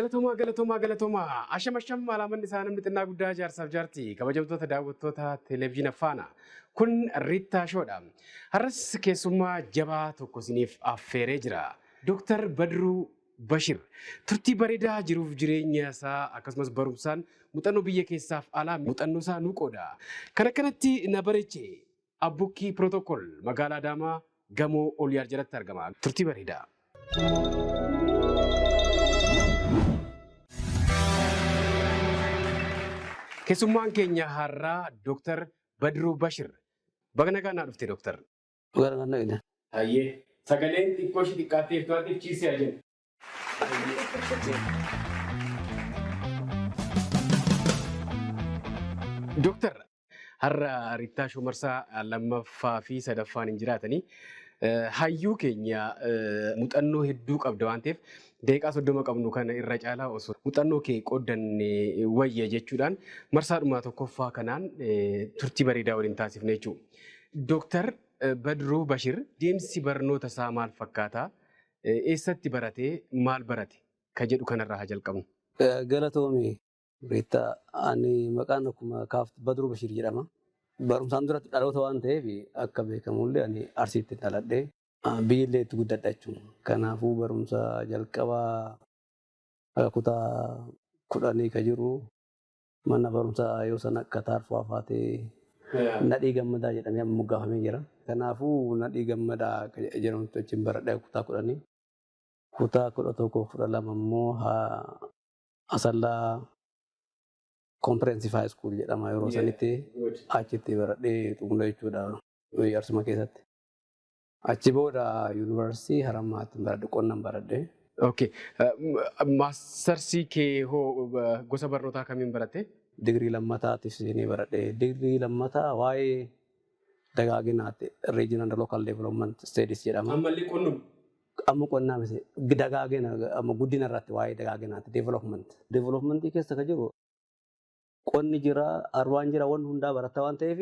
Galatoomaa, galatoomaa, galatoomaa. Asham, asham, alaamanni isaa namni xinnaa guddaa, jaarsaaf jaartii, kabajamtoota daawwattoota televezyiina Faana. Kun Riittaa Shoodha. Har'as keessummaa jabaa tokko isiniif affeeree jira. Dooktar Badruu Bashir. Turtii bareedaa jiruuf jireenya isaa akkasumas barumsaan muuxannoo biyya keessaaf alaa muuxannoo isaa nuu qooda. Kan akkanatti na bareeche Abbukkii Pirootokool magaalaa Adaamaa gamoo Oliyaar jalatti argama. Turtii bareedaa. Keessummaan keenya har'aa Dooktar Badruu Bashir. Baga nagaan naa dhufte, Dooktar. Gara. Hayyee. Sagaleen xiqqoo ishii xiqqaatteef to'atiif ciisee jenna. Dooktar, har'a Riittaa Shoo marsaa lammaffaa fi sadaffaan hin jiraatanii hayyuu keenya muuxannoo hedduu qabda waan ta'eef, daqiiqaa 30 qabnu kana irra caalaa osoo muuxannoo kee qooddanne wayya jechuudhaan marsaadhuma tokkoffaa kanaan turtii bareedaa waliin taasifne jechuudha. Dooktar Badruu Bashir, deemsi barnoota isaa maal fakkaata? Eessatti baratee, maal barate? Ka jedhu kanarraa haa jalqabnu. Galatoomi, Riittaa. Ani maqaan akkuma kaaftu Badruu Bashir jedhama. Barumsaan duratti dhaloota waan ta'eef, akka beekamullee ani Arsiitti dhaladhee biyyillee itti guddadha jechuudha. Kanaafuu barumsa jalqabaa kutaa 10 ka jiru mana barumsaa yoo sana akka Taarfoo Afaatee Nadhii Gammadaa jedhamee amma moggaafamee jira. Kanaafuu Nadhii Gammadaa jedhamtu achiin baradhee kutaa 10. Kutaa 11, 12 immoo Asallaa Comprehensive High School jedhama yeroo sanitti, achitti baradhee xumure jechuudha Arsuma keessatti. Achi booda Yuunivarsiitii Harammaatti baradhe, qonnan baradhe. Okay. Maastarsii kee hoo gosa barnootaa kamiin baratte? Digirii lammataatiif seenee baradhe. Digirii lammataa waa'ee dagaaginaatti, Regional and Local Development Studies jedhama. Ammallee qonnuma. Amma qonnaa miti, dagaagina, amma guddina irratti, waa'ee dagaaginaatti, development. Developmentii keessa ka jiru qonni jira, arbaan jira, wanni hundaa baratta waan ta'eef,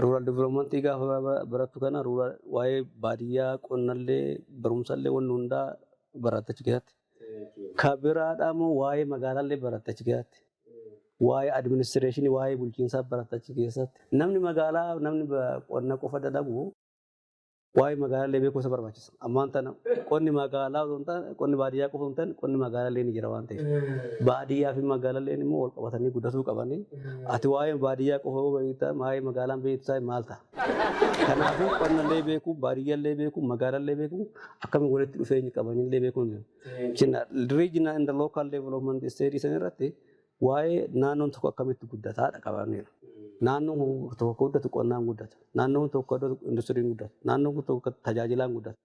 rural developmentii gaafa barattu kana rural waa'ee baadiyyaa, qonnallee, barumsallee, wanni hundaa baratta achi keessatti. Ka biraadhaa immoo waa'ee magaalaallee baratta achi keessatti. Waa'ee administration, waa'ee bulchiinsaa baratta achi keessatti. Namni magaalaa, namni qonna qofa dalagu waa'ee magaalaallee beekuu isa barbaachisa. Ammaan tana qonni magaalaa osoo hin taane, qonni baadiyyaa qofa osoo hin taane, qonni magaalaallee ni jira waan ta'eef. Baadiyyaa fi magaalaalleen immoo wal qabatanii guddatuu qabanii. Ati waa'ee baadiyyaa qofa yoo beekta, waa'ee magaalaan beektu isaa maal ta'a? Kanaafuu qonnallee beekuu, baadiyyaallee beekuu, magaalaallee beekuu, akkamiin walitti dhufeenya qabanillee beekuun jira. Regional and local development studies san irratti waa'ee naannoon tokko akkamitti guddataadha qabameera. Naannoon tokko guddatu qonnaan guddata. Naannoon tokko guddatu industiriin guddata. Naannoon tokko tajaajilaan guddata.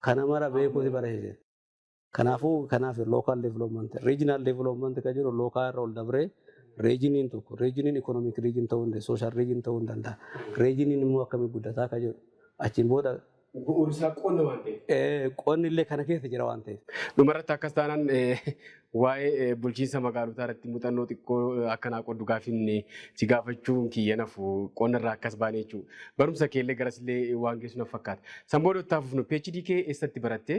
Kana mara beekuuti bareede. Kanaafuu kanaaf local development, regional development kan jiru local irra ol dabree regioniin tokko, regioniin economic region ta'uu danda'a, social region ta'uu danda'a. Regioniin immoo akkamitti guddataa kan jiru achiin booda. Bu'uurri isaa qonna waan ta'eef. Qonni illee kana keessa jira waan ta'eef. Dhumarratti akkas taanaan waa'ee bulchiinsa magaalotaa irratti muuxannoo xiqqoo akkanaa qoddu gaafiin si gaafachuun kiyya nafu, qonna irraa akkas baane jechuudha. Barumsa keellee garasillee waan geessu na fakkaata. San booda itti hafuufnu, PhD kee eessatti baratte,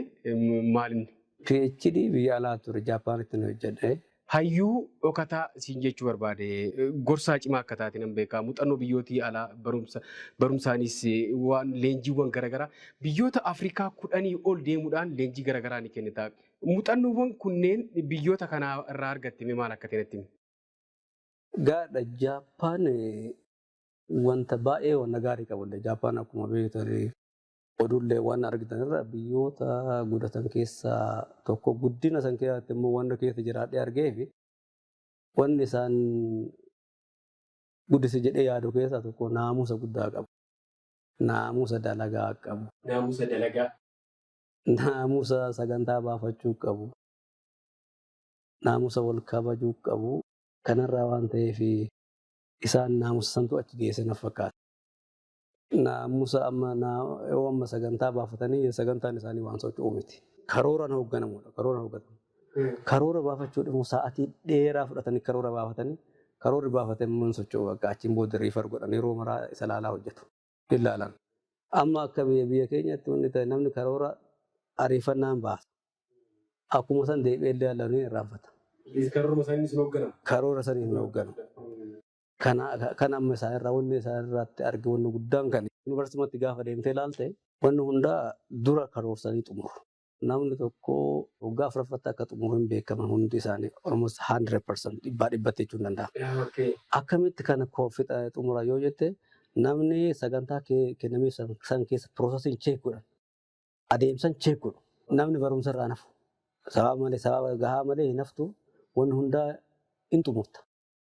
maalin? PhD biyya alaa ture, Jaapaanitti nu hojjedhe. Hayyuu dhokataa siin jechuu barbaade, gorsaa cimaa akka taate nan beeka. Muuxannoo biyyootii alaa barumsa barumsaanis waan leenjiiwwan garaagaraa biyyoota Afrikaa 10 ol deemuudhaan leenjii garaagaraa ni kennita. Muuxannoowwan kunneen biyyoota kanaa irraa argatte mee maal akka ta'e natti himi? Gaadha, Jaappaan wanta baay'ee wanta gaarii qabullee, Jaappaan akkuma beektan oduullee waan argitan irra biyyoota guddatan keessaa tokko. Guddina san keessatti immoo wanta keessa jiraadhee argee fi wanni isaan guddise jedhee yaadu keessaa tokko naamusa guddaa qabu. Naamusa dalagaa qabu. Naamusa dalagaa. Naamusa sagantaa baafachuu qabu. Naamusa wal kabajuu qabu. Kanarraa waan ta'eef isaan naamusa santu achi geesse na fakkaata. Naamusa amma yoo amma sagantaa baafatanii sagantaan isaanii waan socho'u miti. Karooraan hoogganamudha. Karooraan hoogganamu. Karoora baafachuun immoo sa'aatii dheeraa fudhatanii karoora baafatanii, karoorri baafate immoo hin socho'u, bakka achiin booda refer godhan, yeroo maraa isa laalaa hojjetu. Ilaalan. Amma akka biyya keenyatti wanni ta'e namni karoora ariifannaan baasa. Akkuma san deebi'ee illee ilaalanii irraanfata. Karoora saniin hin hoogganamu. Karoora saniin hin hoogganu. Kan amma isaan wanni isaan irratti arge wanni guddaan kan yuunivarsiitii gaafa deemtee ilaalte wanni hundaa dura karoorsanii xumuru. Namni tokko waggaa afuraffaatti akka xumuru hin beekaman hundi isaanii almost 100% 100% jechuun danda'a. Akkamitti kana fixa xumura yoo jette, namni sagantaa kennamee san keessa processiin check godhan, adeemsan check godhu, namni barumsa irraa nafu sababa malee, sababa gahaa malee hin haftu, wanni hundaa hin xumurta.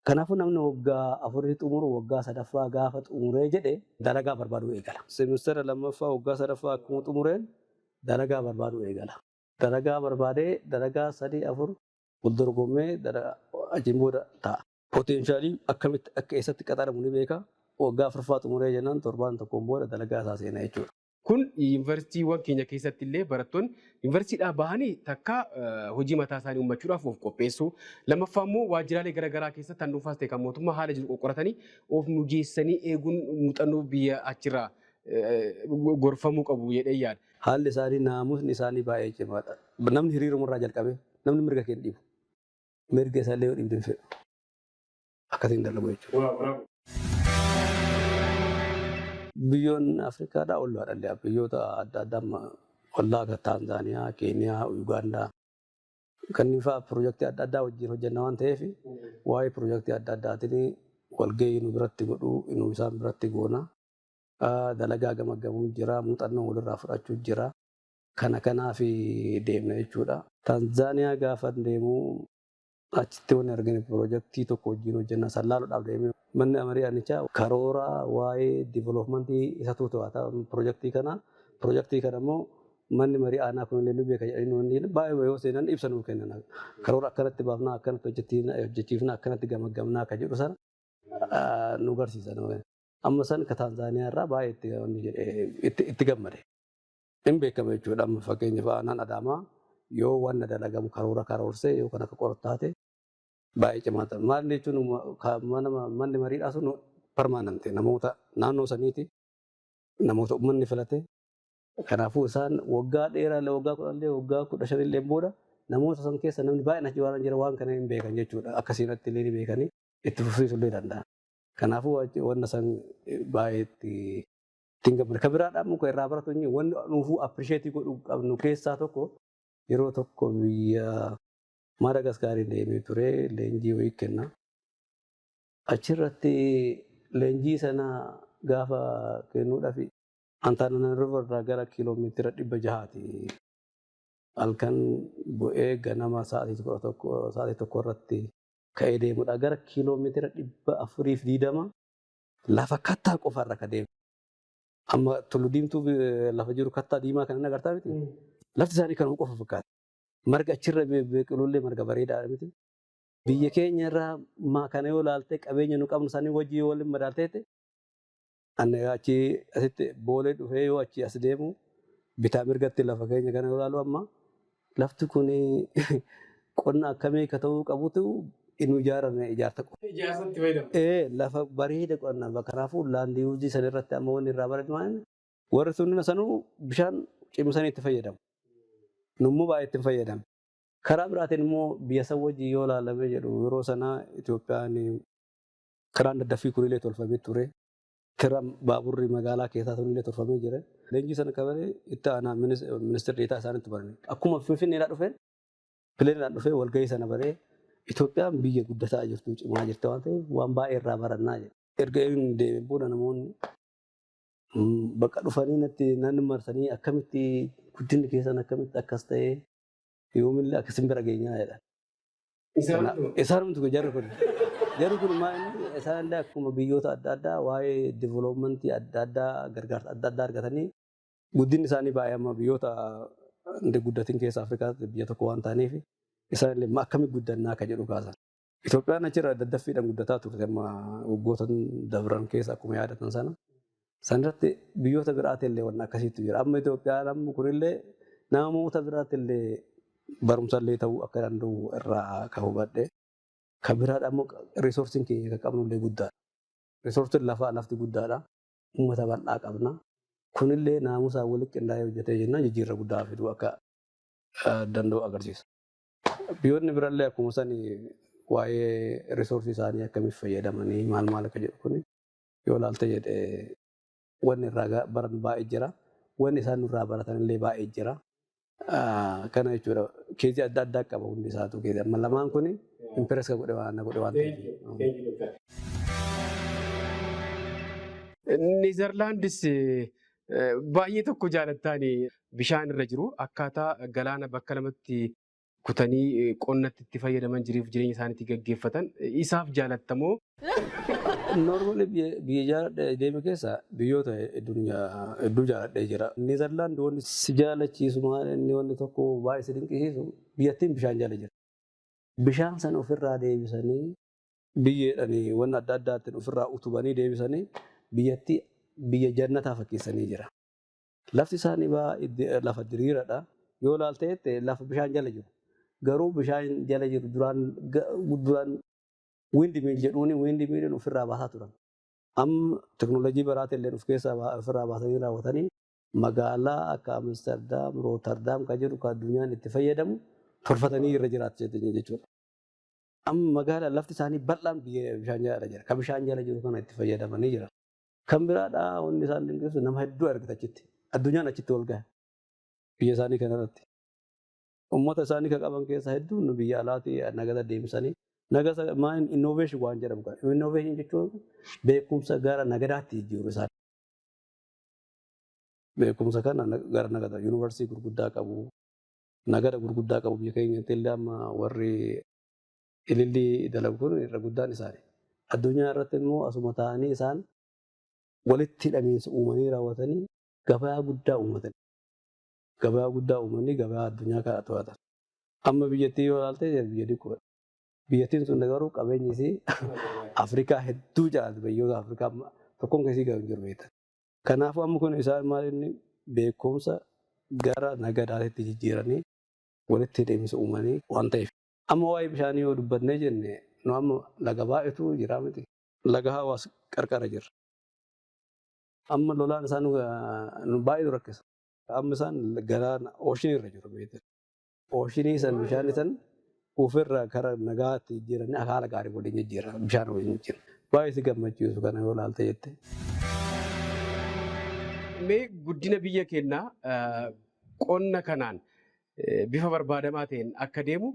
Kanaafuu namni waggaa afurii xumuru waggaa sadaffaa gaafa xumuree jedhe dalagaa barbaaduu eegala. Semestera lammaffaa waggaa sadaffaa akkuma xumureen dalagaa barbaaduu eegala. Dalagaa barbaadee dalagaa sadii afur wal dorgommee achiin booda ta'a. Potentialii akkamitti akka eessatti qaxaramu ni beeka. Waggaa afuraffaa xumuree jennaan torbaan tokkoon booda dalagaa isaa seena jechuudha. Kun yuunivarsiitiiwwan keenya keessatti illee barattoonni yuunivarsiitiidhaa bahanii takka hojii mataa isaanii uummachuudhaaf of qopheessu. Lammaffaa immoo waajjiraalee garaagaraa keessatti kan dhuunfaas ta'e kan mootummaa haala jiru qoqqoratanii of mijeessanii eeguun muuxannoo biyya achirraa gorfamuu qabu jedhee yaada. Haalli isaanii, naamusni isaanii baay'ee cimaadha. Namni hiriiruma irraa jalqabee namni mirga kee hin dhiibu. Mirga isaallee yoo dhiibde hin fedhu. Akkasiin dalagu jechuudha. Biyyoonni Afrikaadhaa ollaadha. Biyyoota adda addaa ollaa akka Taanzaaniyaa, Keeniyaa, Ugaandaa kanneen fa'aa piroojeektii adda addaa wajjin hojjenna waan ta'eef, waa'ee piroojeektii adda addaatiin walgahii nu biratti godhuu, nu isaan biratti goona. Dalagaa gamaggamuu jira, muuxannoo walirraa fudhachuu jira. Kana kanaaf deemna jechuudha. Taanzaaniyaa gaafa deemu achitti wanni arginu piroojeektii tokko wajjin hojjenna san laaluudhaaf deemee, manni marii aanichaa karoora waa'ee developmentii isatu to'ata piroojeektii kana. Piroojeektii kana immoo manni marii aanaa kunillee ni beeka jedhanii wanni baay'ee yoo seenan ibsa nuu kennan. Karoora akkanatti baafnaa, akkanatti hojjechiifnaa, akkanatti gamaggamnaa akka jedhu sana nu garsiisan. Amma san ka Taanzaaniyaa irraa baay'ee itti gammade. Hin beekama jechuudha. Amma fakkeenyaaf aanaan Adaamaa yoo wanna dalagamu karoora karoorsee yoo kan akka qoratu taate baay'ee cimaa ta'a. Maal jechuun, manni mariidhaa sun permanent namoota naannoo saniiti, namoota uummanni filate. Kanaafuu isaan waggaa dheeraa illee, waggaa 10 illee, waggaa 15 illee booda namoota san keessa namni baay'een achi waan jira waan kana hin beekan jechuudha. Akkasiinatti illee ni beekanii itti fufsiisuu illee danda'an. Kanaafuu wanna san baay'ee ittiin gammada. Kan biraadhaan muka irraa baratu wanni nuufuu appreciate godhuu qabnu keessaa tokko, yeroo tokko biyya Maadagaskaariin deemee ture, leenjii wayii kenna. Achirratti leenjii sana gaafa kennuudhaaf Antaananarivo irraa gara kiiloomeetira 600ti. Halkan bu'ee ganama sa'aatii 11, sa'aatii 1 irratti ka'ee deemudha. Gara kiiloomeetira 420 lafa kattaa qofarra ka deemu. Amma Tullu Diimtuu lafa jiru kattaa diimaa kana agartaa miti? Lafti isaanii kanuma qofa fakkaata. Marga achirra biqilullee marga bareedaa miti. Biyya keenya irraa maa kana yoo ilaalte, qabeenya nu qabnu sanii wajjii yoo waliin madaalteette, ani achi asitti Boolee dhufee yoo achi as deemu bitaa mirgatti lafa keenya kana yoo ilaalu, amma lafti kun qonna akkamii akka ta'uu qabutu inni ijaarame ijaarsa qofa. Ijaarsatti fayyadamu. Ee, lafa bareeda qonna. Kanaafuu land use san irratti amma wanni irraa barate maal, warri sun sanuu bishaan cimsanii itti fayyadamu. Nummoo baay'ee itti hin fayyadamu. Karaa biraatiin immoo biyya san wajjin yoo ilaalame jedhu, yeroo sana Itoophiyaan karaan daddaffii kunillee tolfamee ture. Kira baaburri magaalaa keessaa sunillee tolfamee jira. Leenjii sana kabalee itti aanaa ministeera deetaa isaanitti barane. Akkuma Finfinneedhaa dhufeen, planeiidhaan dhufee walgahii sana baree, Itoophiyaan biyya guddataa jirtu, cimaa jirti waan ta'eef waan baay'ee irraa barannaa jedhe. Erga inni deemee booda namoonni bakka dhufanii natti nan marsanii, akkamitti guddinni keessan akkamitti akkas ta'ee, yoomillee akkasin bira geenyaa jedhan. Isaanumtu jarri kun. Jarri kun maal, isaanillee akkuma biyyoota adda addaa waa'ee developmentii adda addaa gargaarsa adda addaa argatanii guddinni isaanii baay'ee amma biyyoota guddatin keessa Afrikaatti biyya tokko waan ta'aniif, isaanillee akkamitti guddannaa akka jedhu kaasan. Itoophiyaan achirra daddaffiidhaan guddataa turte amma waggoota dabran keessa akkuma yaadatan sana. Sanirratti biyyoota biraatti illee wanna akkasiitu jira. Amma Itoophiyaan amma kunillee namoota biraatti illee barumsa illee ta'uu akka danda'u irraa kan hubadhe. Kan biraadha immoo resourceiin keenya kan qabnu illee guddaadha. Resourceiin lafaa, lafti guddaadha. Uummata bal'aa qabna. Kunillee naamusaan walitti qindaa'ee hojjetee jennaan jijjiirra guddaa fiduu akka danda'u agarsiisa. Biyyoonni birallee akkuma san waa'ee resource isaanii akkamitti fayyadamanii maal maal akka jedhu kun yoo ilaalte jedhee wanni irraa baran baay'ee jira. Wanni isaan irraa baratan illee baay'ee jira. Kana jechuudha. Case adda addaa qaba hundi isaatu case. Amma lamaan kun impress ka godhe waan na godhe waan ta'eef. Neezerlaandis baay'ee tokko jaalattaani bishaan irra jiru akkaataa galaana bakka lamatti kutanii qonnatti itti fayyadaman jiruuf jireenya isaaniitti gaggeeffatan isaaf jaalattamoo? Normally biyya jaaladhee deeme keessa biyyoota hedduu jaaladhee jira. Neezerlaand wanni si jaalachiisu maal inni wanni tokko baay'ee si dinqisiisu biyyattiin bishaan jala jira. Bishaan sana ofirraa deebisanii biyyeedhaan wanna adda addaatiin ofirraa utubanii deebisanii biyyattii biyya jannataa fakkeessanii jira. Lafti isaanii baay'ee lafa diriiraadha. Yoo ilaalte lafa bishaan jala jiru. Garuu bishaan jala jiru duraan windmill jedhuuni windmilliin ofirraa baasaa turan. Amma teknoolojii baraatiin illee of keessaa ofirraa baasanii raawwatanii magaalaa akka Amsterdam, Rotterdam kan jedhu kan addunyaan itti fayyadamu tolfatanii irra jiraatu jechuudha. Amma magaalaa lafti isaanii bal'aan biyya bishaan jala jira. Kan bishaan jala jiru kana itti fayyadamanii jira. Kan biraadhaa wanni isaan dinqisiisu nama hedduu argata achitti. Addunyaan achitti wal gaha. Biyya isaanii kanarratti. Uummata isaanii kan qaban keessaa hedduun biyya alaatii nagada deemsanii nagasa maal innovation waan jedhamu kana. Innovation jechuun beekumsa gara nagadaatti jijjiiru isaan. Beekumsa kana gara nagada yuunivarsiitii gurguddaa qabu. Nagada gurguddaa qabu biyya keenyatti illee amma warri ilillii dalagu kun irra guddaan isaani. Addunyaa irratti immoo asuma ta'anii isaan walitti hidhamiinsa uumanii raawwatanii gabaa guddaa uummatan. Gabaa guddaa uumanii gabaa addunyaa kana to'atan. Amma biyyattii yoo ilaalte biyya xiqqoodha. Biyyattiin sun garuu qabeenyi isii Afrikaa hedduu caalti, biyyoota Afrikaa tokkoon keessii gahu hin jiru beektan. Kanaafuu amma kun isaan maal inni beekumsa gara nagadaatti jijjiiranii walitti hidhamiinsa uumanii waan ta'eef. Amma waa'ee bishaanii yoo dubbannee jenne nu amma laga baay'eetu jira miti. Laga Hawaas qarqara jirra. Amma lolaan isaan nu baay'ee nu rakkisa. Amma isaan galaana ocean irra jiru beektan. Ocean san bishaan san ofirraa gara nagaatti jijjiiranii haala gaarii waliin jijjiiran bishaan waliin jijjiiran. Baay'ee si gammachiisu kana yoo ilaalte jette. Mee guddina biyya keenyaa qonna kanaan bifa barbaadamaa ta'een akka deemu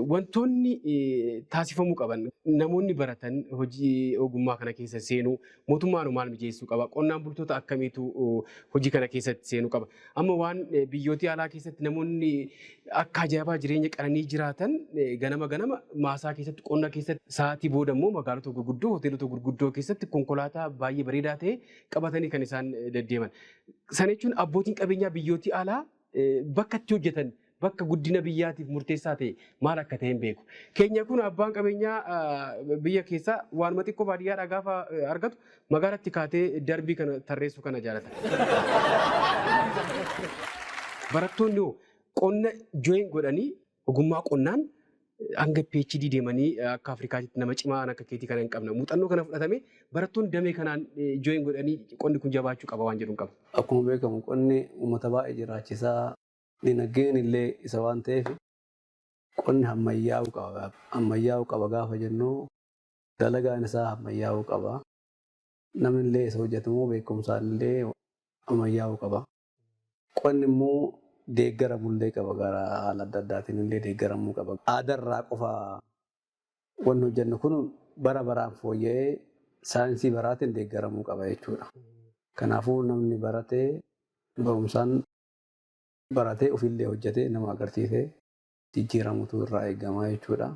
wantoonni taasifamuu qaban, namoonni baratan hojii ogummaa kana keessa seenuu mootummaan maal mijeessuu qaba? Qonnaan bultoota akkamiitu hojii kana keessatti seenuu qaba? Amma waan biyyooti alaa keessatti namoonni akka ajaa'ibaa jireenya qananii jiraatan ganama ganama maasaa keessatti, qonna keessatti, sa'aatii booda immoo magaalota gurguddoo, hoteelota gurguddoo keessatti konkolaataa baay'ee bareedaa ta'e qabatanii kan isaan deddeeman. Sana jechuun abbootiin qabeenyaa biyyootii alaa bakka itti hojjetan, bakka guddina biyyaatiif murteessaa ta'e maal akka ta'e hin beeku. Keenya kun abbaan qabeenyaa biyya keessaa waanuma xiqqoo baadiyyaadhaa gaafa argatu magaalatti kaatee darbii kana tarreessuu kana jaalata. Barattoonni hoo qonna join godhanii ogummaa qonnaan hanga PhD deemanii akka Afrikaatti nama cimaa akka keetii kana hin qabna. Muuxannoo kana fudhatame barattoonni damee kanaan join godhanii qonni kun jabaachuu qaba waan jedhu hin qabu. Akkuma beekamu qonni uummata baay'ee jiraachisaa, dinagdeen illee isa waan ta'eef qonni ammayyaa'uu qaba. Ammayyaa'uu qaba gaafa jennu dalagaan isaa ammayyaa'uu qaba. Namni illee isa hojjetu immoo beekumsaan illee ammayyaa'uu qaba. Qonni immoo deeggaramuu qaba, gara haala adda addaatiin illee deeggaramuu qaba. Aadaarraa qofa wanni hojjennu kun bara baraan fooyya'ee saayinsii baraatiin deeggaramuu qaba jechuudha. Kanaafuu namni baratee barumsaan baratee ofiillee hojjetee nama agarsiisee jijjiiramutu irraa eegama jechuudha.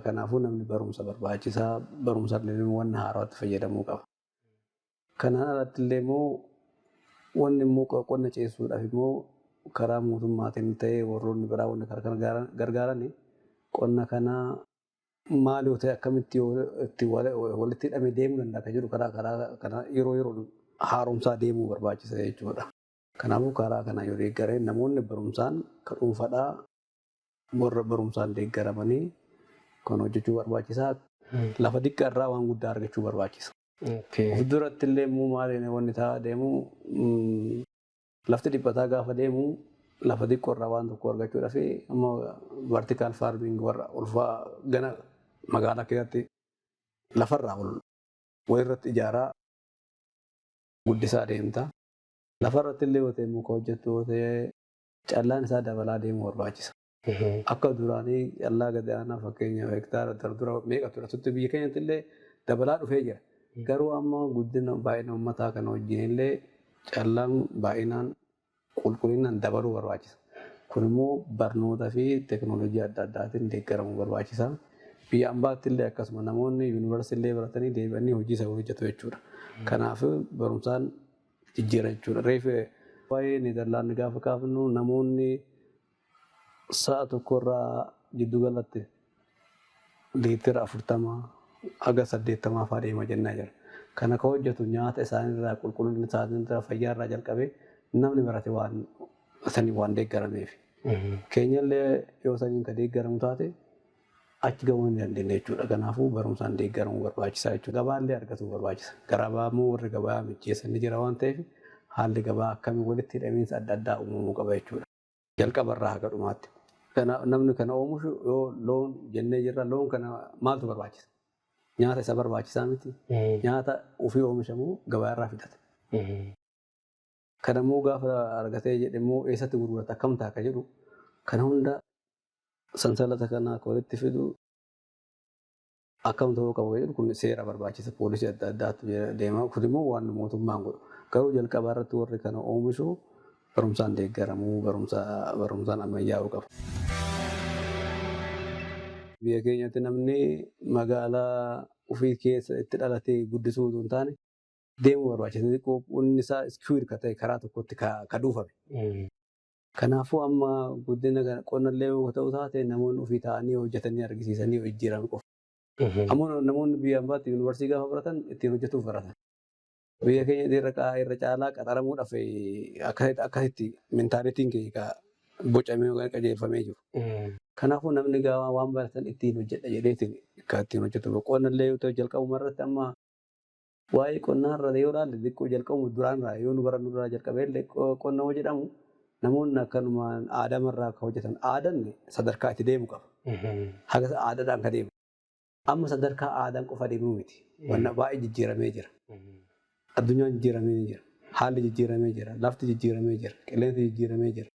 Kanaafuu namni barumsa barbaachisaa, barumsa illee wanna haaraatti fayyadamuu qaba. Kanaan alatti illee immoo wanni immoo qonna ceesisuudhaaf immoo karaa mootummaatiin ta'ee warroonni biraa wanni kana gargaaran qonna kana maal yoo ta'e akkamitti itti walitti hidhamee deemuu danda'a kan jedhu karaa kana yeroo yeroon haaromsaa deemuu barbaachisa jechuudha. Kanaafuu karaa kana yoo deeggaree namoonni barumsaan kan dhuunfaadhaa warra barumsaan deeggaramanii kan hojjechuu barbaachisaa. Lafa xiqqaa irraa waan guddaa argachuu barbaachisa. Fuulduratti illee immoo maaliin wanni ta'aa deemu, lafti dhiphataa gaafa deemu Lafa xiqqoo irraa waan tokko argachuudhaaf ammoo vertical farming warra ulfaa gana magaalaa keessatti lafarraa ol walirratti ijaaraa guddisaa deemta. Lafarratti illee yoo ta'e muka hojjettu yoo ta'e callaan isaa dabalaa deemuu barbaachisa. Akka duraanii callaa gadi aanaa, fakkeenyaaf hektaara dura meeqa ture tutti, biyya keenyatti illee dabalaa dhufee jira. Garuu amma guddina baay'ina uummataa kana wajjin illee callaan baay'inaan qulqullinaan dabaluu barbaachisa. Kun immoo barnoota fi teekinooloojii adda addaatiin deeggaramuu barbaachisa. Biyya ambaatti illee akkasuma namoonni yuunivarsiitii illee baratanii deebi'anii hojii isaa hojjetu jechuudha. Kanaaf barumsaan jijjiira jechuudha. Reefu waa'ee Neezerlaand gaafa kaafnu, namoonni sa'a tokkorraa jiddu galatti liitira 40 haga 80 fa'aa deema jennaa jira. Kana ka hojjetu nyaata isaaniirraa, qulqullina isaaniirraa, fayyaarraa jalqabee namni barate waan sanii waan deeggarameef. Keenyallee yoo saniin ka deeggaramu taate achi gahuu hin dandeenye jechuudha. Kanaafuu barumsaan deeggaramuu barbaachisaa jechuudha. Gabaallee argatuu barbaachisa. Gabaa immoo warri gabaa mijjeessan ni jira waan ta'eef, haalli gabaa akkamii walitti hidhamiinsa adda addaa uumamuu qaba jechuudha. Jalqabarraa haga dhumaatti. Namni kana oomishu yoo loon jennee jirra, loon kana maaltu barbaachisa? Nyaata isa barbaachisaa miti. Nyaata ofii oomishamu gabaarraa fidata. Kanammoo gaafa argatee jedhe immoo eessatti gurgurata, akkam ta'a ka jedhu, kana hunda sansalata kana akka walitti fidu akkam ta'uu qabu jedhu, kun seera barbaachisa, poolisii adda addaatu deema. Kun immoo waan mootummaan godhu. Garuu jalqabaa irratti warri kana oomishu barumsaan deeggaramuu, barumsaan ammayyaa'uu qaba. Biyya keenyatti namni magaalaa ofii keessa itti dhalatee guddisuu osoo hin taane deemuu barbaachisa. Qophuun isaa skewed ka ta'e, karaa tokkotti ka duufame. Kanaafuu amma guddina qonnallee yoo ta'u taate, namoonni ofii ta'anii hojjetanii argisiisanii jijjiirame qofa. Ammoo namoonni biyya ambaatti yuunivarsiitii gaafa baratan ittiin hojjetuuf baratan. Biyya keenya irra caalaa qaxaramuudhaaf akkasitti mentalityn keenya bocamee qajeelfamee jiru. Kanaafuu namni gaafa waan baratan ittiin hojjedha jedheetiin akka ittiin hojjetu. Qonnallee yoo ta'u, jalqabuma irratti amma waa'ee qonnaa irra yoo ilaalle, xiqqoo jalqabuma duraan irraa yoo nu barannu irraa jalqabee illee, qonna yoo jedhamu namoonni akkanumaan aadamarraa akka hojjetan, aadaan sadarkaa itti deemu qaba. Haga aadaadhaan ka deemu. Amma sadarkaa aadaan qofa deemuu miti. Wanna baay'ee jijjiiramee jira. Addunyaan jijjiiramee jira. Haalli jijjiiramee jira. Lafti jijjiiramee jira. Qilleensi jijjiiramee jira.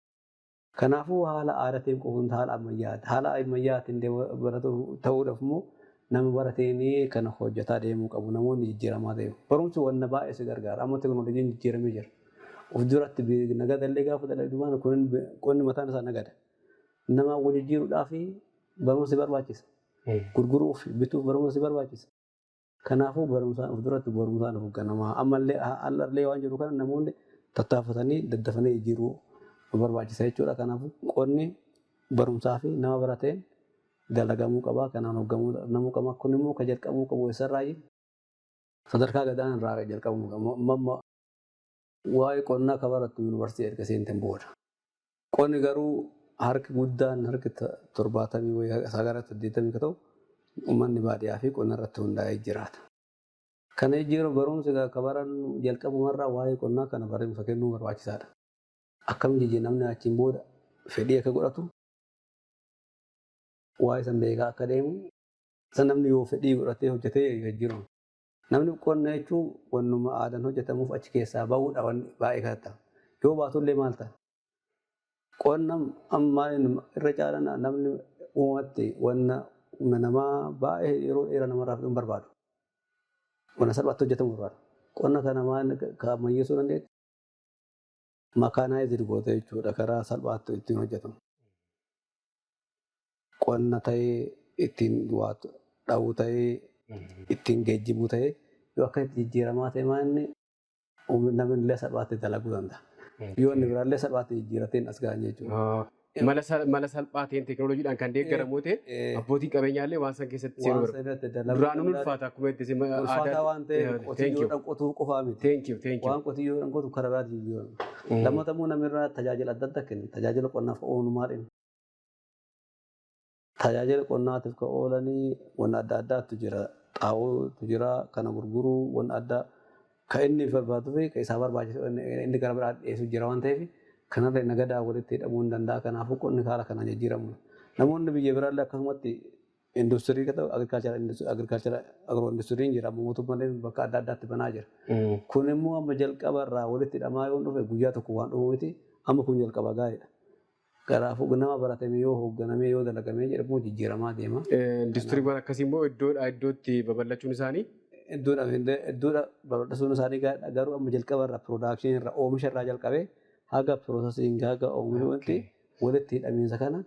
Kanaafuu haala aadaatiin qofuun haala ammayyaati. Haala ammayyaatiin baratu ta'uudhaaf immoo nama barateenii kana hojjetaa deemuu qabu. Namoonni jijjiiramaa deemu. Barumsi wanna baay'ee si gargaara. Amma teekinooloojiin jijjiiramee jira. Of duratti nagadallee gaafa dalagdu qonni mataan isaa nagada. Nama wal jijjiiruudhaaf barumsi barbaachisa. Gurguruuf, bituuf barumsi barbaachisa. Kanaafuu barumsaan of duratti barumsaan hoogganamaa. Ammallee allallee waan jiru kana namoonni tattaafatanii daddafanii jijjiiruu barbaachisa jechuudha. Kanaafuu qonni barumsaa fi nama barateen dalagamuu qaba. Kanaan hoogganamuu qaba. Kun immoo kan jalqabuu qabu eessarraayi? Sadarkaa gadaan irraa jalqabuu qaba. Amma waa'ee qonnaa kan barattu yuunivarsiitii erga seenteen booda. Qonni garuu harki guddaan, harki 70 wayii gara 80 ka ta'u, uummanni baadiyyaa fi qonna irratti hundaa'ee jiraata. Kana jijjiiruu barumsi akka barannu jalqabumarraa waa'ee qonnaa kana barumsa kennuu barbaachisaadha. Akkam jijjiir namni achiin booda fedhii akka godhatu, waa'ee san beekaa akka deemu, san namni yoo fedhii godhatee hojjetee jijjiiramu. Namni qonna jechuun wannuma aadaan hojjetamuuf achi keessaa bahuudha wanni baay'ee kan ta'a. Yoo baatullee maal ta'a? Qonna amma irra caalaan namni uumamatti wanna humna namaa baay'ee yeroo dheeraa namarraa fiduu hin barbaadu. Wanna salphaatti hojjetamuu barbaada. Qonna kana maal ka ammayyeessuu dandeettu? Mechanized goota jechuudha, karaa salphaatti ittiin hojjetamu. Qonna ta'ee, ittiin waa dha'uu ta'ee, ittiin geejjibuu ta'ee, yoo akkasitti jijjiiramaa ta'e, maal namni illee salphaatti dalaguu danda'a. Biyyoonni biraallee salphaatti jijjiirateen as ga'an jechuudha. Mala salphaa ta'een teekinooloojiidhaan kan deeggaramu ta'e, abbootiin qabeenyaallee waan san keessatti seenuu Waan san irratti dalaguu Duraanuu danda'an. ulfaata akkuma itti Ulfaataa waan ta'eef qotiyyoodhaan qotuu qofaa miti. Thank you, thank you. Waan qotiyyoodhaan qotu karaa biraatti jijjiiramu. Lammata immoo namni irraa tajaajila adda addaa kenna. Tajaajila qonnaaf oolu maal inni? Tajaajila qonnaatiif kan oolanii wanna adda addaatu jira. Xaa'ootu jira, kana gurguruu, wanna adda kan inni barbaaduu fi kan isaa barbaachisu inni gara biraa dhiyeessu jira waan ta'eef, Kanarra nagadaa walitti hidhamuu hin danda'a. Kanaafuu qonni haala kanaan jijjiiramu. Namoonni biyya biraallee akkasumatti industirii agriculture agro industry'n jira. Mootummaan bakka adda addaatti banaa jira. Kun immoo amma jalqaba irraa walitti hidhamaa yoo dhufe guyyaa tokko waan dhufu miti. Amma kun jalqaba gaariidha. Kanaafuu nama baratame yoo hoogganamee yoo dalagamee jedhamu jijjiiramaa deema. Industiriiwwan akkasii immoo iddoodhaa iddootti babal'achuun isaanii Iddoodha babal'isuun isaanii gaariidha. Garuu amma jalqaba irraa production irraa oomisha irraa jalqabee haga processing haga oomishuutti walitti hidhamiinsa kana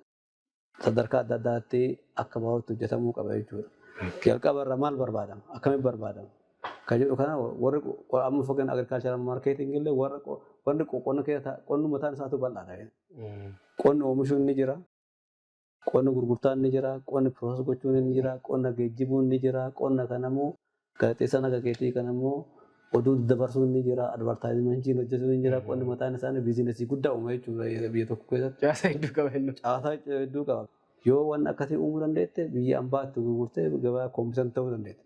sadarkaa adda addaatti akka bahutti hojjetamuu qaba jechuudha. Jalqaba irraa maal barbaadama? Akkamitti barbaadama? Kan jedhu kana warri amma fakkeenya agricultural marketing illee warra wanni qonna keessa qonni mataan isaatu bal'aadha. Qonni oomishuun ni jira. Qonni gurgurtaan ni jira. Qonni process gochuun ni jira. Qonna geejjibuun ni jira. Qonna kanammoo gaazexeessaan akka keetii kanammoo oduu dabarsuun ni jira. Advertisementiin hojjetuun ni jira. Qonni mataan isaanii businessii guddaa uuma jechuudha biyya tokko keessatti. Caasaa hedduu qaba inni. Caasaa hedduu qaba. Yoo waan akkasii uumuu dandeette, biyya ambaatti gurgurtee gabaa competition ta'uu dandeette.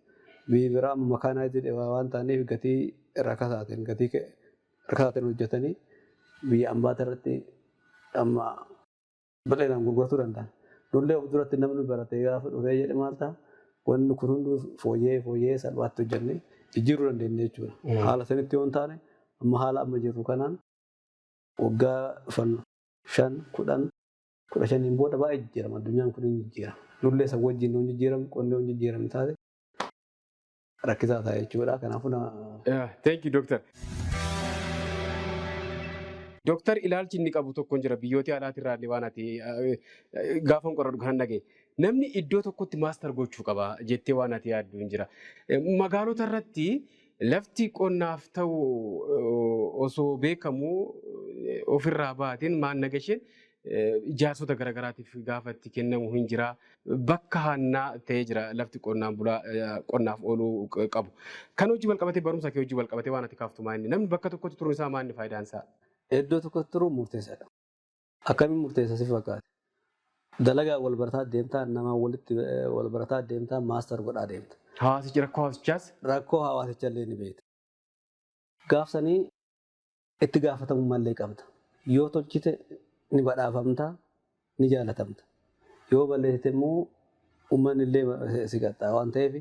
Biyyi biraa mechanized waan ta'aniif gatii rakasaatiin hojjetanii biyya ambaata irratti amma bal'inaan gurgurachuu danda'an. Nullee of duratti namni barate gaafa dhufee jedhe maal ta'a, wanni kun hunduu fooyyee fooyyee salphaatti hojjennee jijjiiruu dandeenya jechuudha. Haala sanitti yoo hin taane, amma haala amma jirru kanaan waggaa dhufan 5, 10, 15n booda baay'ee jijjiirama. Addunyaan kun hin jijjiirama. Nullee isa wajjin yoo hin jijjiiramne, qonni yoo hin jijjiiramne taate rakkisaa ta'a jechuudha. Kanaafuu Thank you, doctor. Dooktar, ilaalchi inni qabu tokko jira biyyoota alaatirraa illee waan ati gaafa qoradhu kan dhagaye. Namni iddoo tokkotti master gochuu qaba jettee waan ati yaaddu hin jira. Magaalota irratti lafti qonnaaf ta'u osoo beekamu ofirraa baateen maan nagasheen ijaarsota garaagaraatiif gaafa itti kennamu hin jira. Bakka hannaa ta'ee jira lafti qonnaan bulaa qonnaaf ooluu qabu. Kan hojii wal qabatee, barumsa kee hojii wal qabatee waan ati kaaftu maal inni? Namni bakka tokkotti turuun isaa maal inni faayidaan isaa? Iddoo tokkotti turuun murteessaadha. Akkamiin murteessa si fakkaate? Dalagaa wal barataa deemtaa, nama walitti wal barataa deemtaa, master godhaa deemta. Hawaasichi rakkoo hawaasichaas Rakkoo hawaasicha illee ni beekta. Gaafsanii itti gaafatamummaa illee qabda. Yoo tolchite ni badhaafamta, ni jaalatamta. Yoo balleessite immoo uummanni illee si qaxxaa waan ta'eef,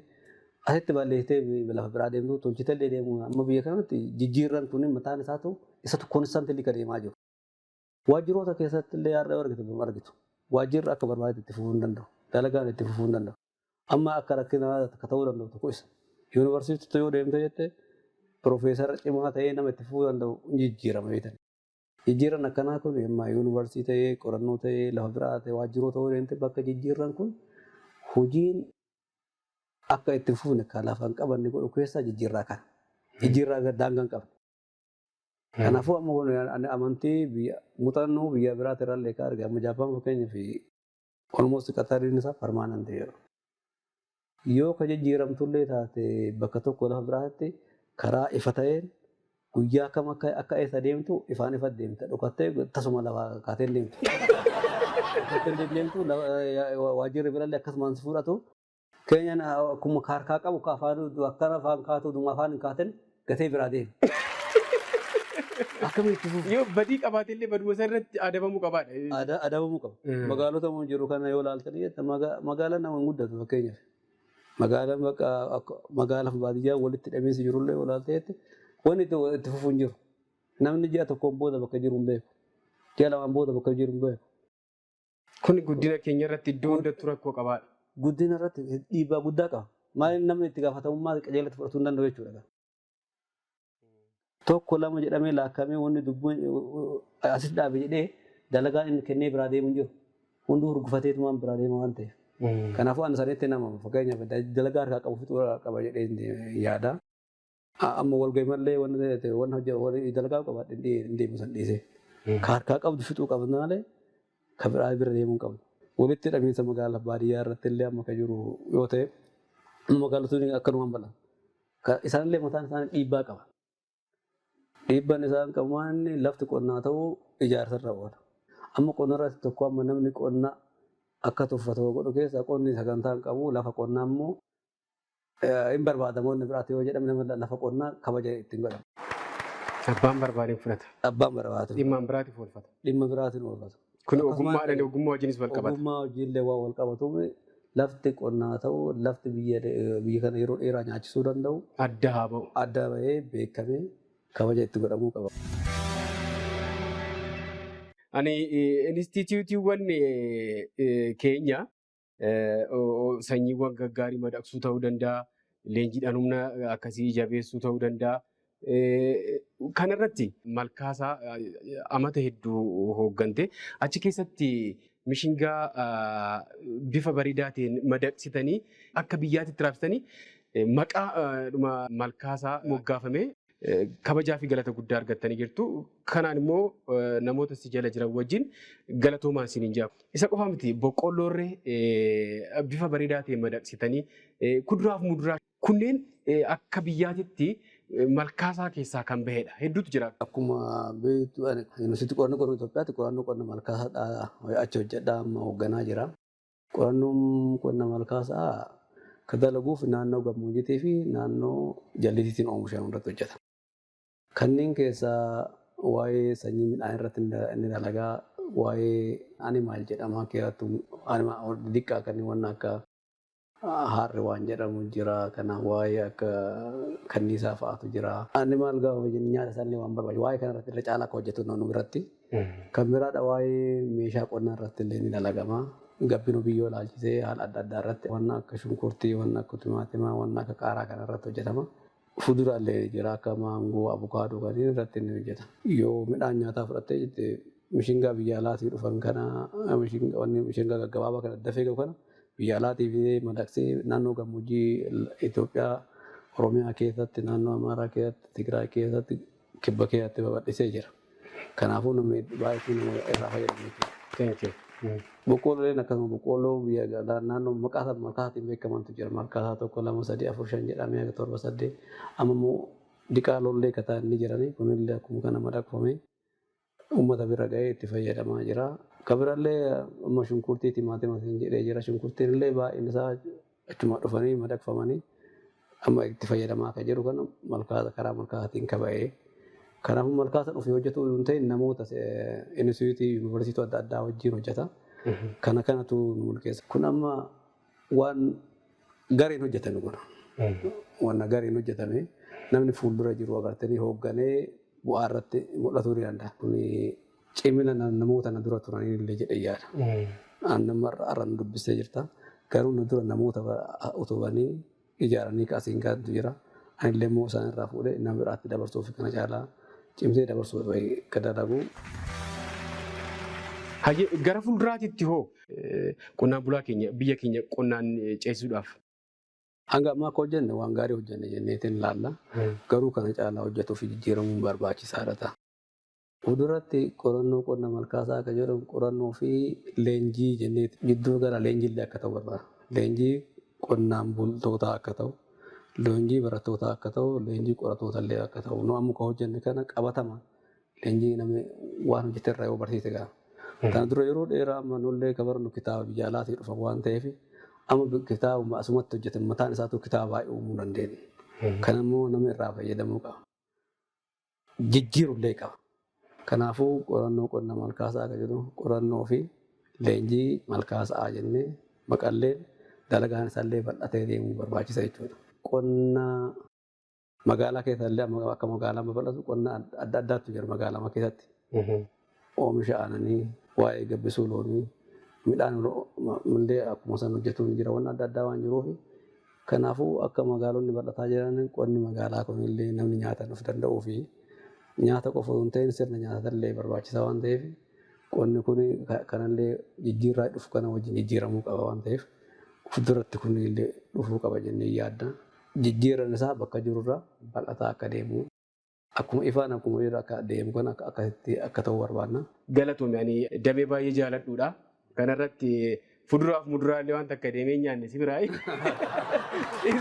asitti balleessitee lafa biraa deemtu, tolchite illee deemu. Amma biyya kanatti jijjiirran kun mataan isaatu isatu constantly ka deemaa jiru. Waajjiroota keessatti illee har'a argitu argitu. Waajjirri akka barbaade itti fufuu hin danda'u. Dalagaan itti fufuu hin danda'u. Amma akka rakkina akka ta'uu danda'u tokko isa. Yuunivarsiitii yoo deemte jette, piroofeesara cimaa ta'ee nama itti fufuu danda'u hin jijjiirama beektan. Jijjiirran akkanaa kun amma yuunivarsiitii ta'ee, qorannoo ta'ee, lafa biraa ta'ee, waajjiroota yoo deemte, bakka jijjiirran kun hojiin akka itti fufne kan lafa hin qabanne godhu keessaa jijjiirraa kana. Jijjiirraa daangaa hin qabne. Kanaafuu amma kun amantii biyya muuxannoo biyya biraati irraa illee kan arge, amma Jaappaan fakkeenyaaf almost qaxariin isaa permanent yeroo. Yoo ka jijjiiramtullee taate, bakka tokko lafa biraatti karaa ifa ta'een guyyaa kam akka eessa deemtu ifaan ifa deemta, dhokattee tasuma lafa kaatee hin deemtu. Dhokattee hin deemtu, waajjirri birallee akkasumaan si fudhatu. Keenyan akkuma harkaa qabu ka afaan akkana afaan kaatu dhuma afaan hin kaatin gatee biraa deema. Akkamitti fufu? Yoo badii qabaate illee baduma isa irratti adabamuu qabaadha. Adabamuu qaba. Magaalota jiru kana yoo ilaaltanii jette, magaalaan nama hin guddatu fakkeenyaaf. Magaalaan bakka magaalaa fi baadiyyaa walitti hidhamiinsi jirullee yoo ilaalte jette, wanni itti fufu hin jiru. Namni ji'a tokkoon booda bakka jiru hin beeku. Ji'a lamaan booda bakka jiru hin beeku. Kun guddina keenya irratti iddoo hundattuu rakkoo qabaadha. Guddina irratti dhiibbaa guddaa qaba. Maaliif? Namni itti gaafatamummaa qajeelatti fudhatuu hin danda'u jechuudha. Tokko lama jedhamee laakkamee wanni dubbiin asitti dhaabe jedhee dalagaan inni kennee biraa deemu hin jiru. Hunduu hurgufateetumaan biraa deema waan ta'eef. Kanaafuu ani sanitti nama fakkeenyaaf dalagaa harkaa qabu fixuu qaba jedhee yaada. Amma walgahii mallee wanni dalagaa qabaadhe hin deemu san dhiisee. Ka harkaa qabdu fixuu qabdu malee ka biraa bira deemuu hin qabdu. Walitti hidhamiinsa magaalaa baadiyyaa irratti illee amma ka jiru yoo ta'e, magaalotni akkanumaan bal'an. Isaanillee mataan isaanii dhiibbaa qaba. Dhiibbaan isaan qabu inni lafti qonnaa ta'uu ijaarsa irra oola. Amma qonna irratti tokko, amma namni qonna akka tuffatu godhu keessa qonni sagantaa hin qabu, lafa qonnaa immoo hin barbaadamoonni biraatti yoo jedhame nama lafa qonnaa kabaja ittiin godhama. Abbaan barbaadeen fudhata. Abbaan barbaadu. Dhimmaan biraatiif oolfata. Dhimma biraatiin oolfata. Kun ogummaadhaan ogummaa wajjinis wal qabata. Ogummaa wajjinillee waan wal qabatuuf lafti qonnaa ta'u lafti biyya kana yeroo dheeraa nyaachisuu danda'u. Adda haa ba'u. Adda bahee beekamee kabaja itti godhamuu qaba. Ani inistituutiiwwan keenya sanyiiwwan gaggaarii madaqsuu ta'uu danda'a. Leenjiidhaan humna akkasii jabeessuu ta'uu danda'a. Kanarratti Malkaasaa amata hedduu hooggante. Achi keessatti mishingaa bifa bareedaa ta'een madaqsitanii akka biyyaatti raabsitanii maqaa Malkaasaa moggaafamee kabajaa fi galata guddaa argattanii jirtu. Kanaan immoo namoota si jala jiran wajjin galatoomaa isiniin jira. Isa qofa miti, boqqolloorree bifa bareedaa ta'een madaqsitanii kuduraa fi muduraa kunneen akka biyyaatitti Malkaasaa keessaa kan bahedha. Hedduutu jira. Akkuma beektu, yuunivarsiitii qorannoo qonna Itoophiyaatti qorannoo qonna Malkaasaa achi hojjedhaa amma hoogganaa jira. Qorannoon qonna Malkaasaa kan dalaguuf naannoo gammoojjiitii fi naannoo jallisiitiin oomishamu irratti hojjeta. Kanneen keessaa waa'ee sanyii midhaan irratti inni dalagaa, waa'ee animal jedhama keessattuu animal xixiqqaa kanneen waan akka harri waan jedhamu jira. Kanaaf waa'ee akka kanniisaa fa'aatu jira. Animal gaafa jennu nyaata isaallee waan barbaachisu waa'ee kanarratti irra caalaa akka hojjetu nu biratti. Kan biraadha, waa'ee meeshaa qonnaa irratti illee ni dalagama. Gabbina biyyoo ilaalchisee haala adda addaa irratti waan akka shunkurtii, waan akka timaatimaa, waan akka qaaraa kana irratti hojjetama. Fuduraalee jira, akka maangoo, abukaadoo kanneen irratti ni hojjeta. Yoo midhaan nyaataa fudhattee jette, mishingaa biyya alaatii dhufan kana, mishingaa gaggabaabaa kana dafee gahu kana biyya alaatii fidee madaqsee naannoo gammoojjii Itoophiyaa, Oromiyaa keessatti, naannoo Amaaraa keessatti, Tigraay keessatti, Kibba keessatti babal'isee jira. Kanaafuu namni baay'ee nama irraa fayyadamu jechuudha. Thank you. Boqqoolleen akkasuma, boqqoolloo biyya naannoo maqaa maqaatiin beekamantu jira. Malkaasaa tokko, lama, sadii, afur, shan jedhamee haga torba, saddeet. Amma immoo diqaalollee kataa inni jiranii kunillee akkuma kana madaqfamee uummata bira gahee itti fayyadamaa jira. Kan birallee amma shunkurtii, timaatima jedhee jira. Shunkurtiin illee baay'een isaa achuma dhufanii madaqfamanii amma itti fayyadamaa akka jiru kana Malkaasa karaa Malkaasaatiin kaba'ee. Kanaafuu Malkaasa dhufee hojjetu hin ta'in, namoota inistituutii yuunivarsiitii adda addaa wajjin hojjeta. Kana kanatu nu milkeessa. Kun amma waan gareen hojjetame kun. Waan gareen hojjetame namni fuuldura jiru agartanii hoogganee bu'aa irratti mul'atuu ni danda'a. Kun cimina namoota na dura turanii illee jedhee yaada. Nama har'a nu dubbistee jirta. Garuu na dura namoota utubanii ijaaranii asiin gahantu jira. Anillee immoo isaan irraa fuudhee nama biraatti dabarsuuf, kana caalaa cimsee dabarsuuf akka dalagu. Hayyee, gara fuulduraatitti hoo qonnaan bulaa keenya, biyya keenya qonnaan ceesisuudhaaf? Hanga ammaa akka hojjenne waan gaarii hojjenne jenneetiin ilaalla. Garuu kana caalaa hojjetuuf jijjiiramuun barbaachisaadha ta'a. Fuulduratti qorannoo qonna Malkaasaa akka jedhamu qorannoo fi leenjii jennee gidduu gara leenjiillee akka ta'u barbaada. Leenjii qonnaan bultootaa akka ta'u, leenjii barattootaa akka ta'u, leenjii qorattoota illee akka ta'u. Nu amma kan hojjenne kana qabatama leenjii namni waan hojjete irraa yoo barsiise ga'a. Kana dura yeroo dheeraa amma nullee kan barannu kitaaba biyya alaatii dhufan waan ta'eef, amma kitaabuma asumatti hojjetan mataan isaatu kitaaba baay'ee uumuu dandeenya. Kana immoo namni irraa fayyadamuu qaba. Jijjiirullee qaba. Kanaafuu qorannoo qonna Malkaasaa akka jedhu qorannoo fi leenjii Malkaasaa jennee maqalleen dalagaan isaallee bal'atee deemuu barbaachisa jechuudha. Qonna magaalaa keessallee amma akka magaalaa babal'atu qonna adda addaatu jira magaalaa keessatti. Oomisha aannanii, waa'ee gabbisuu loonii, midhaan illee akkuma san hojjetu jira, waan adda addaa waan jiruuf. Kanaafuu akka magaalonni bal'ataa jiran qonni magaalaa kunillee namni nyaata of danda'uu fi nyaata qofa osoo hin ta'in sirna nyaatallee barbaachisaa waan ta'eef, qonni kun kanallee jijjiirraa dhufu kana wajjin jijjiiramuu qaba waan ta'eef, fuulduratti kunillee dhufuu qaba jennee yaadna. Jijjiirran isaa bakka jirurraa bal'ataa akka deemu, akkuma ifaan akkuma jiru akka deemu kana akkasitti akka ta'u barbaadna. Galatoomi, ani damee baay'ee jaaladhuudha. Kanarratti fuduraaf muduraalee waan takka deemee nyaanne si biraa.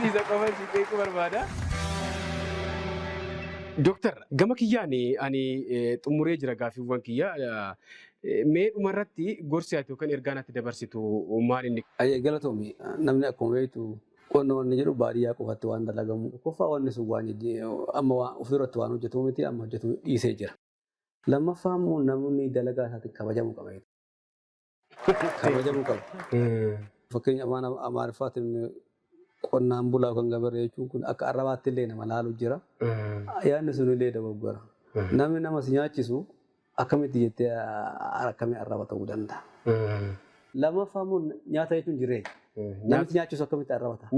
Isa qofa si beekuu barbaada. Dooktar, gama kiyyaan ani xumuree jira gaaffiiwwan kiyya. Mee dhumarratti gorsi ati yookaan ergaan ati dabarsitu maal inni? Ayyee, galatoomi. Namni akkuma beektu Qonna wanni jedhu baadiyyaa qofatti waan dalagamu. Tokkoffaa, wanni sun waan amma of duratti waan hojjetu miti, amma hojjetu dhiisee jira. Lammaffaa immoo namni dalagaa isaatiin kabajamuu qaba. Kabajamuu qaba. Fakkeenya afaan Amaariffaatiin qonnaan bulaa yookaan gabaree jechuun kun akka arrabaatti illee nama laalu jira. Yaadni sun illee dogoggora. Namni nama si nyaachisu akkamitti jettee akkamii arraba ta'uu danda'a? Lammaffaa immoo nyaata jechuun jireenya. Namni si nyaachisu akkamitti arraba ta'a?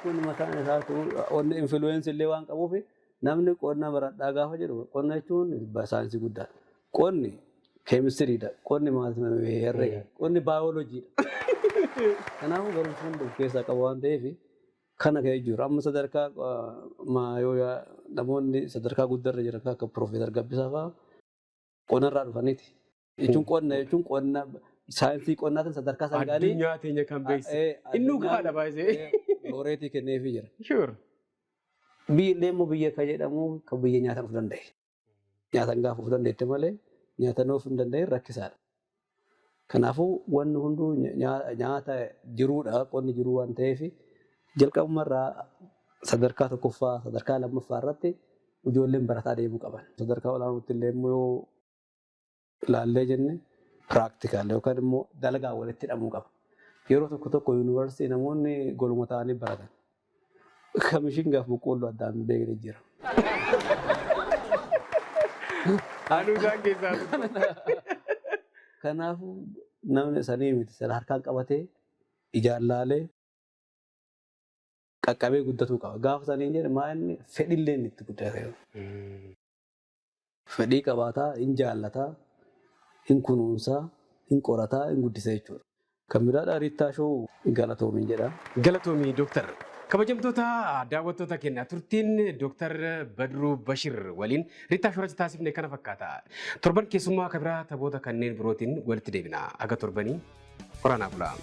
Kun mataan isaatu wanni influence illee waan qabuuf, namni qonna baradhaa gaafa jedhu, qonna jechuun saayinsii guddaadha. Qonni keemistiriidha. Qonni maal, herrega. Qonni baayolojiidha. Kanaafuu barumsa hunda of keessaa qaba waan ta'eef kana ka'ee jiru. Amma sadarkaa yoo namoonni sadarkaa guddaarra jiran akka Piroofeesar Gabbisaa fa'aa qonnarraa dhufaniiti. Jechuun qonna jechuun qonna saayinsii qonnaatiin sadarkaa san ga'anii Addunyaa teenya kan beeksise. Innuu gahaadha baay'ee. Looreetii kenneefii jira. Biyyi illee immoo biyya kan jedhamu kan biyya nyaatan of danda'e. Nyaatan gaafa of dandeette malee nyaatan of hin danda'e rakkisaadha. Kanaafuu wanni hunduu nyaata jiruudha, qonni jiruu waan ta'eef jalqabumarraa sadarkaa tokkoffaa, sadarkaa lammaffaa irratti ijoolleen barataa deemuu qaban. Sadarkaa olaanootti illee immoo yoo ilaallee jenne, practical yookaan immoo dalagaa walitti hidhamuu qaba. Yeroo tokko tokko yuunivarsiitii namoonni goluma ta'anii baratan. Kamishin gaaf boqqoolloo addaan hin beekne jira. Anuu isaan keessaa tokko. Kanaafuu namni sanii miti, sana harkaan qabatee, ijaan laalee, qaqqabee guddatuu qaba. Gaafa sanii jedhe maa inni fedhillee inni itti guddate. Fedhii qabaataa, hin jaallataa, hin kunuunsaa, hin qorataa, hin guddisa jechuudha. Kan biraadhaa Riittaa Show galatoomin jedha. Galatoomii, Dooktar. Kabajamtoota daawwattoota keenya, turtiin Dooktar Badruu Bashir waliin Riittaa Showratti taasifne kana fakkaata. Torban keessummaa kabiraa taphoota kanneen birootiin walitti deebina. Aga torbanii horaanaa bulaa.